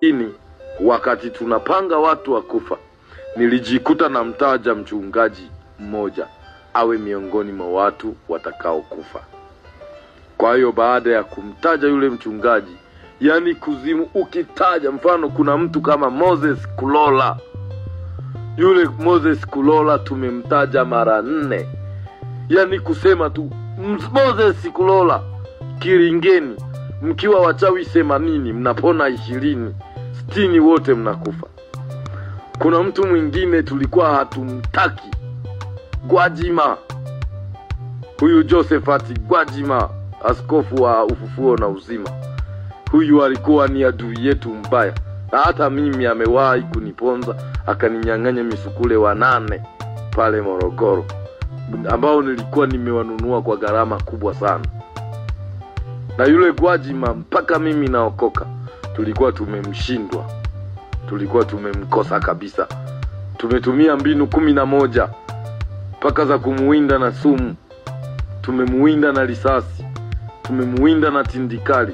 Lakini wakati tunapanga watu wa kufa, nilijikuta namtaja mchungaji mmoja awe miongoni mwa watu watakaokufa. Kwa hiyo baada ya kumtaja yule mchungaji, yani kuzimu ukitaja, mfano kuna mtu kama Moses Kulola. Yule Moses Kulola tumemtaja mara 4. Yani kusema tu Moses Kulola Kiringeni, mkiwa wachawi 80 mnapona 20, 60 wote mnakufa. Kuna mtu mwingine tulikuwa hatumtaki, Gwajima. Huyu Josephat Gwajima, askofu wa Ufufuo na Uzima. Huyu alikuwa ni adui yetu mbaya. Na hata mimi amewahi kuniponza, akaninyang'anya misukule 8 pale Morogoro, ambao nilikuwa nimewanunua kwa gharama kubwa sana. Na yule Gwajima mpaka mimi naokoka, tulikuwa tumemshindwa. Tulikuwa tumemkosa kabisa. Tumetumia mbinu 11 mpaka za kumuwinda na sumu. Tumemuwinda na risasi, tumemuwinda na tindikali,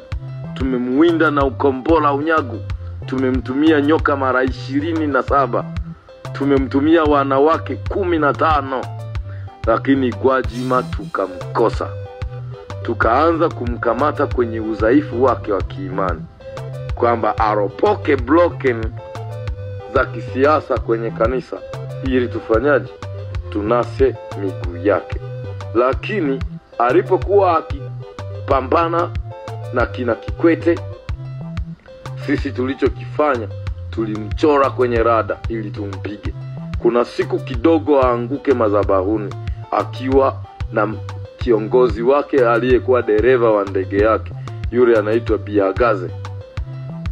tumemuwinda na ukombola unyagu, tumemtumia nyoka mara 27, tumemtumia wanawake 15. Lakini Gwajima tukamkosa. Tukaanza kumkamata kwenye udhaifu wake wa kiimani, kwamba aropoke bloken za kisiasa kwenye kanisa ili tufanyaje? Tunase miguu yake. Lakini alipokuwa akipambana na kina Kikwete, sisi tulichokifanya tulimchora kwenye rada ili tumpige. Kuna siku kidogo aanguke madhabahuni akiwa na kiongozi wake aliyekuwa dereva wa ndege yake, yule anaitwa Biagaze.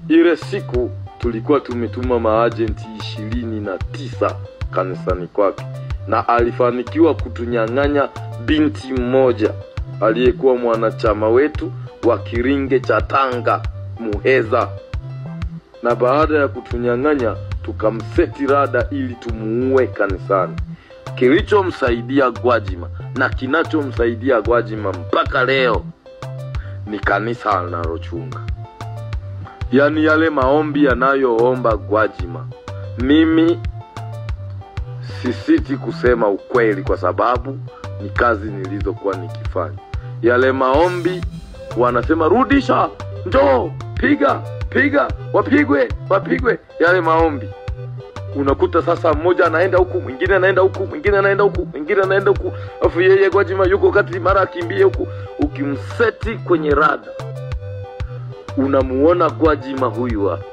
Ile siku tulikuwa tumetuma maagenti 29 kanisani kwake, na alifanikiwa kutunyang'anya binti mmoja aliyekuwa mwanachama wetu wa Kiringe cha Tanga, Muheza. Na baada ya kutunyang'anya tukamseti rada ili tumuue kanisani. Kilichomsaidia Gwajima na kinachomsaidia Gwajima mpaka leo ni kanisa analochunga. Yani yale maombi yanayoomba Gwajima, mimi sisiti kusema ukweli kwa sababu ni kazi nilizokuwa nikifanya. Yale maombi wanasema rudisha, njoo, piga, piga, wapigwe, wapigwe. Yale maombi unakuta sasa mmoja anaenda huku, mwingine anaenda huku, mwingine anaenda huku, mwingine anaenda huku, afu yeye Gwajima yuko kati, mara akimbie huku. Ukimseti kwenye rada unamuona Gwajima huyu hapa.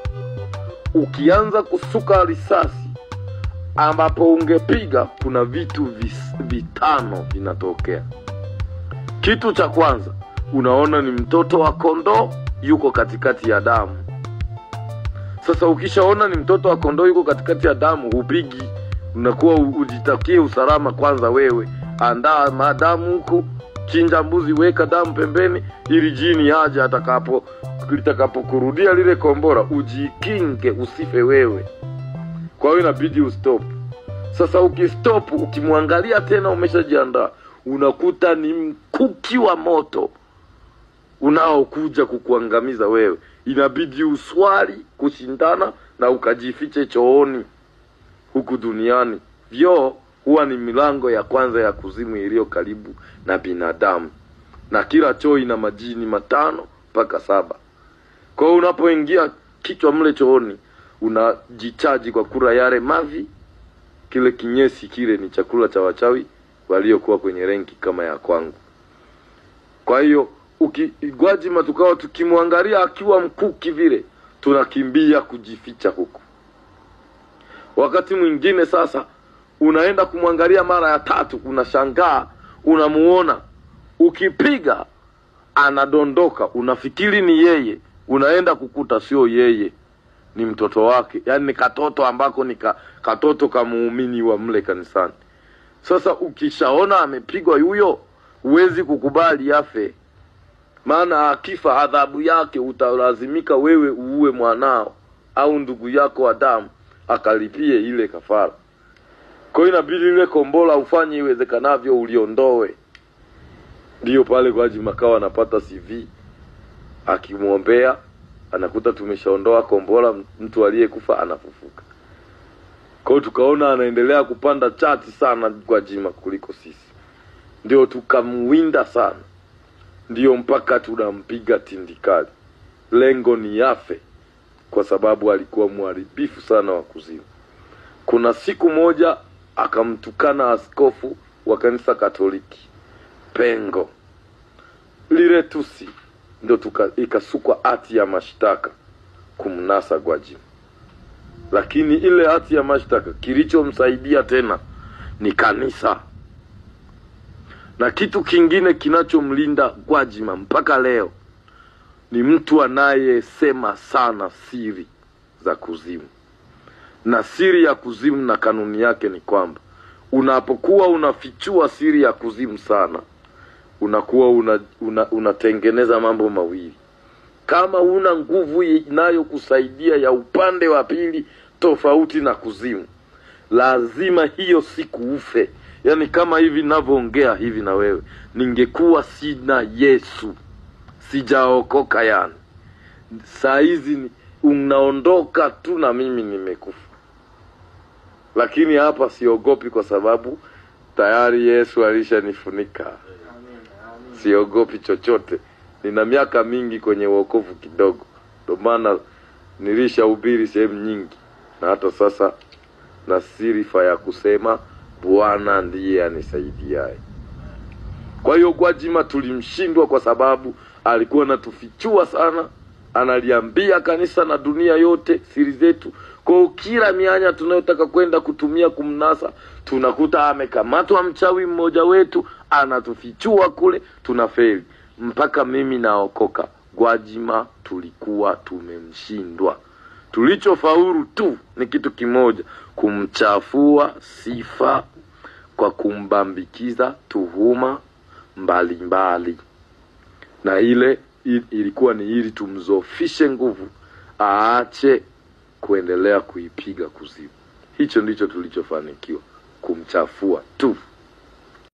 Ukianza kusuka risasi ambapo ungepiga, kuna vitu vitano vinatokea. Kitu cha kwanza unaona ni mtoto wa kondoo yuko katikati ya damu. Sasa ukishaona ni mtoto wa kondoo yuko katikati ya damu, hupigi. Unakuwa ujitakie usalama kwanza wewe. Andaa madamu huko, chinja mbuzi, weka damu pembeni ili jini aje litakapokurudia lile kombora ujikinge usife wewe. Kwa hiyo inabidi ustop. Sasa ukistop, ukimwangalia tena umeshajiandaa, unakuta ni mkuki wa moto unaokuja kukuangamiza wewe. Inabidi uswali kushindana na ukajifiche chooni huku duniani. Vyoo huwa ni milango ya kwanza ya kuzimu iliyo karibu na binadamu, na kila choo ina majini 5 mpaka 7. Kwa hiyo unapoingia kichwa mle chooni, unajichaji kwa kula yale mavi. Kile kinyesi kile ni chakula cha wachawi waliokuwa kwenye renki kama ya kwangu. Kwa hiyo Gwajima tukawa tukimwangalia akiwa mkuki vile, tunakimbia kujificha huku. Wakati mwingine sasa unaenda kumwangalia mara ya 3, unashangaa unamuona, ukipiga anadondoka, unafikiri ni yeye, unaenda kukuta sio yeye, ni mtoto wake. Yani ni katoto ambako ni katoto kamuumini wa mle kanisani. Sasa ukishaona amepigwa huyo, huwezi kukubali afe. Maana akifa adhabu yake utalazimika wewe uue mwanao au ndugu yako wa damu akalipie ile kafara. Kwa hiyo inabidi ile kombola ufanye iwezekanavyo uliondoe. Ndio pale Gwajima kawa anapata CV akimuombea anakuta tumeshaondoa kombora, mtu aliyekufa anafufuka. Kwa hiyo tukaona anaendelea kupanda chati sana Gwajima kuliko sisi, ndio tukamwinda sana, ndio mpaka tunampiga tindikali. Lengo ni afe, kwa sababu alikuwa mharibifu sana wa kuzimu. Kuna siku moja akamtukana askofu wa kanisa Katoliki Pengo, lile tusi ndio ikasukwa hati ya mashtaka kumnasa Gwajima. Lakini ile hati ya mashtaka kilichomsaidia tena ni kanisa. Na kitu kingine kinachomlinda Gwajima mpaka leo ni mtu anayesema sana siri za kuzimu. Na siri ya kuzimu na kanuni yake ni kwamba unapokuwa unafichua siri ya kuzimu sana, unakuwa unatengeneza mambo mawili. Kama una nguvu inayokusaidia ya upande wa pili tofauti na kuzimu, lazima hiyo siku ufe. Yaani kama hivi ninavyoongea hivi na wewe, ningekuwa sina Yesu, sijaokoka, yani saa hizi unaondoka tu na mimi nimekufa. Lakini hapa siogopi kwa sababu tayari Yesu alishanifunika. Siogopi chochote. Nina miaka mingi kwenye wokovu kidogo, ndio maana nilishahubiri sehemu nyingi, na hata sasa na sifa ya kusema Bwana ndiye anisaidiaye. Kwa hiyo Gwajima tulimshindwa kwa sababu alikuwa anatufichua sana, analiambia kanisa na dunia yote siri zetu. Kwa kila mianya tunayotaka kwenda kutumia kumnasa, tunakuta amekamatwa mchawi mmoja wetu, anatufichua kule, tunafeli. Mpaka mimi naokoka, Gwajima tulikuwa tumemshindwa. Tulichofaulu tu ni kitu kimoja, kumchafua sifa kwa kumbambikiza tuhuma mbalimbali. Na ile ilikuwa ni ili tumzofishe nguvu, aache kuendelea kuipiga kuzimu. Hicho ndicho tulichofanikiwa, kumchafua tu.